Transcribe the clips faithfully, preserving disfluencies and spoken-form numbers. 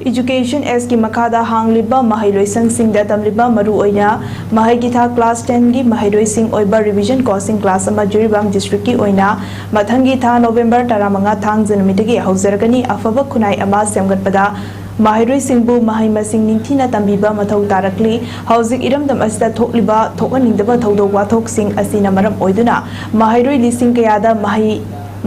Education Act ꯀꯤ ꯃꯈꯥꯗ ꯍꯥꯡꯂꯤꯕ ꯃꯍꯩꯂꯣꯏꯁꯪꯁꯤꯡꯗ ꯇꯝꯂꯤꯕ ꯃꯔꯨꯑꯣꯏꯅ ꯃꯍꯩꯒꯤ ꯊꯥꯛ class ten ꯒꯤ ꯃꯍꯩꯔꯣꯏꯁꯤꯡ ꯑꯣꯏꯕ revision coaching class ꯑꯃ ꯖꯤꯔꯤꯕꯥꯝ district ꯀꯤ ꯑꯣꯏꯅ ꯃꯊꯪꯒꯤ ꯊꯥ November ꯇꯔꯥꯃꯉꯥ ꯊꯥꯡꯖ ꯅꯨꯃꯤꯠꯇꯒꯤ ꯍꯧꯖꯔꯒꯅꯤ꯫ ꯑꯐꯕ ꯈꯨꯟꯅꯥꯏ ꯑꯃ ꯁꯦꯝꯒꯠꯄꯗ ꯃꯍꯩꯔꯣꯏꯁꯤꯡꯕꯨ ꯃꯍꯩ ꯃꯁꯤꯡ ꯅꯤꯡꯊꯤꯅ ꯇꯝꯕꯤꯕ ꯃꯊꯧ ꯇꯥꯔꯛꯂꯤ꯫ ꯍꯧꯖꯤꯛ ꯏꯔꯝꯗꯝ ꯑꯁꯤꯗ ꯊꯣꯛꯂꯤꯕ ꯊꯣꯛꯍꯟꯅꯤꯡꯗꯕ ꯊꯧꯗꯣꯛ ꯋꯥꯊꯣꯛꯁꯤꯡ ꯑꯁꯤꯅ ꯃꯔꯝ ꯑꯣꯏꯗꯨꯅ ꯃꯍꯩꯔꯣꯏ ꯂꯤꯁꯤꯡ ꯀꯌꯥꯗ ꯃꯍꯩ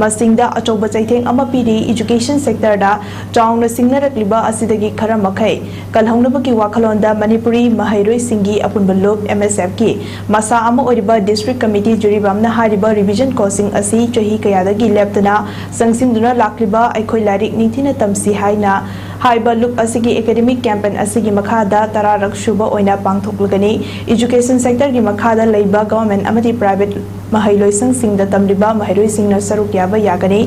ꯃꯁꯤꯡꯗ ꯑꯆꯧꯕ ꯆꯩꯊꯦꯡ ꯑꯃ ꯄꯤꯔꯤ꯫ Education sector ꯗ ꯆꯥꯎꯅ ꯁꯤꯡꯅꯔꯛꯂꯤꯕ ꯑꯁꯤꯗꯒꯤ ꯈꯔ ꯃꯈꯩ ꯀꯜꯍꯧꯅꯕꯒꯤ ꯋꯥꯈꯜꯂꯣꯟꯗ ꯃꯅꯤꯄꯨꯔꯤ ꯃꯍꯩꯔꯣꯏꯁꯤꯡꯒꯤ ꯑꯄꯨꯟꯕ ꯂꯨꯞ, M S F ꯀꯤ ꯃꯁꯥ ꯑꯃ ꯑꯣꯏꯔꯤꯕ district committee ꯖꯤꯔꯤꯕꯥꯝꯅ ꯍꯥꯏꯔꯤꯕ revision coaching ꯑꯁꯤ ꯆꯍꯤ ꯀꯌꯥꯗꯒꯤ ꯂꯦꯞꯇꯅ ꯆꯪꯁꯤꯟꯗꯨꯅ ꯂꯥꯛꯂꯤꯕ ꯑꯩꯈꯣꯏ ꯂꯥꯏꯔꯤꯛ ꯅꯤꯡꯊꯤꯅ ꯇꯝꯁꯤ ꯍꯥꯏꯅ ꯍꯥꯏꯕ ꯂꯨꯞ ꯑꯁꯤꯒꯤ academic campaign ꯑꯁꯤꯒꯤ ꯃꯈꯥꯗ ꯇꯔꯥꯔꯛ ꯁꯨꯕ ꯑꯣꯏꯅ ꯄꯥꯡꯊꯣꯛꯂꯒꯅꯤ꯫ Education sector ꯒꯤ ꯃꯈꯥꯗ ꯂꯩꯕ government ꯑꯃꯗꯤ private ꯃꯍꯩꯂꯣꯏꯁꯪꯁꯤꯡꯗ ꯇꯝꯂꯤꯕ ꯃꯍꯩꯔꯣꯏꯁꯤꯡꯅ ꯁꯔꯨꯛ ꯌꯥꯕ ꯌꯥꯒꯅꯤ꯫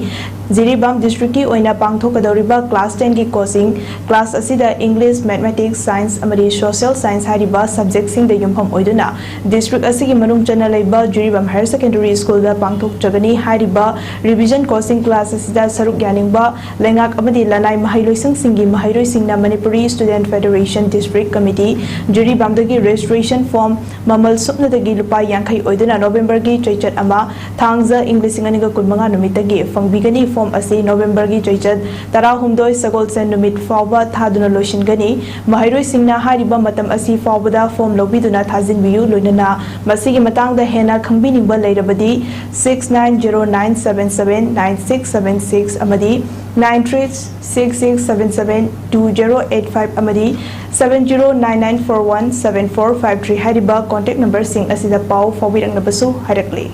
ꯖꯤꯔꯤꯕꯥꯝ district ꯀꯤ ꯑꯣꯏꯅ ꯄꯥꯡꯊꯣꯛꯀꯗꯧꯔꯤꯕ class ten ꯒꯤ coaching class ꯑꯁꯤꯗ English, Mathematics, Science ꯑꯃꯗꯤ Social Science ꯍꯥꯏꯔꯤꯕ subject ꯁꯤꯡꯗ ꯌꯨꯝꯐꯝ ꯑꯣꯏꯗꯨꯅ district ꯑꯁꯤꯒꯤ ꯃꯅꯨꯡ ꯆꯟꯅ ꯂꯩꯕ ꯖꯤꯔꯤꯕꯥꯝ Higher Secondary School ꯗ ꯄꯥꯡꯊꯣꯛꯆꯒꯅꯤ꯫ ꯍꯥꯏꯔꯤꯕ revision coaching class ꯑꯁꯤꯗ ꯁꯔꯨꯛ ꯌꯥꯅꯤꯡꯕ ꯂꯩꯉꯥꯛ ꯑꯃꯗꯤ ꯂꯅꯥꯏ ꯃꯍꯩꯂꯣꯏꯁꯪꯁꯤꯡꯒꯤ ꯃꯍꯩꯔꯣꯏꯁꯤꯡꯅ Manipuri Student Federation District Committee ꯖꯤꯔꯤꯕꯥꯝꯗꯒꯤ registration form ꯃꯃꯜ ꯁꯨꯞꯅꯇꯒꯤ ꯂꯨꯄꯥ ꯌꯥꯡꯈꯩ ꯑꯣꯏꯗꯨꯅ November ꯒꯤ ꯆꯩꯆꯠ ꯑꯃ, ꯊꯥꯡꯖ, ꯏꯪ ꯂꯤꯁꯤꯡ ꯑꯅꯤꯒ ꯀꯨꯟꯃꯉꯥ ꯅꯨꯃꯤꯠꯇꯒꯤ ꯐꯪꯕꯤꯒꯅꯤ꯫ Form ꯑꯁꯤ November ꯒꯤ ꯆꯩꯆꯠ ꯇꯔꯥꯍꯨꯝꯗꯣꯏ, ꯁꯒꯣꯜꯁꯦꯟ ꯅꯨꯃꯤꯠ ꯐꯥꯎꯕ ꯊꯥꯗꯨꯅ ꯂꯣꯏꯁꯤꯟꯒꯅꯤ꯫ ꯃꯍꯩꯔꯣꯏꯁꯤꯡꯅ ꯍꯥꯏꯔꯤꯕ ꯃꯇꯝ ꯑꯁꯤ ꯐꯥꯎꯕꯗ form ꯂꯧꯕꯤꯗꯨꯅ ꯊꯥꯖꯤꯟꯕꯤꯌꯨ꯫ ꯂꯣꯏꯅꯅ ꯃꯁꯤꯒꯤ ꯃꯇꯥꯡꯗ ꯍꯦꯟꯅ ꯈꯪꯕꯤꯅꯤꯡꯕ ꯂꯩꯔꯕꯗꯤ six nine zero nine seven seven nine six seven six ꯑꯃꯗꯤ nine three six six seven seven two zero eight five ꯑꯃꯗꯤ seven zero nine nine four one seven four five three ꯍꯥꯏꯔꯤꯕ contact number ꯁꯤꯡ ꯑꯁꯤꯗ ꯄꯥꯎ ꯐꯥꯎꯕꯤꯔꯛꯅꯕꯁꯨ ꯍꯥꯏꯔꯛꯂꯤ꯫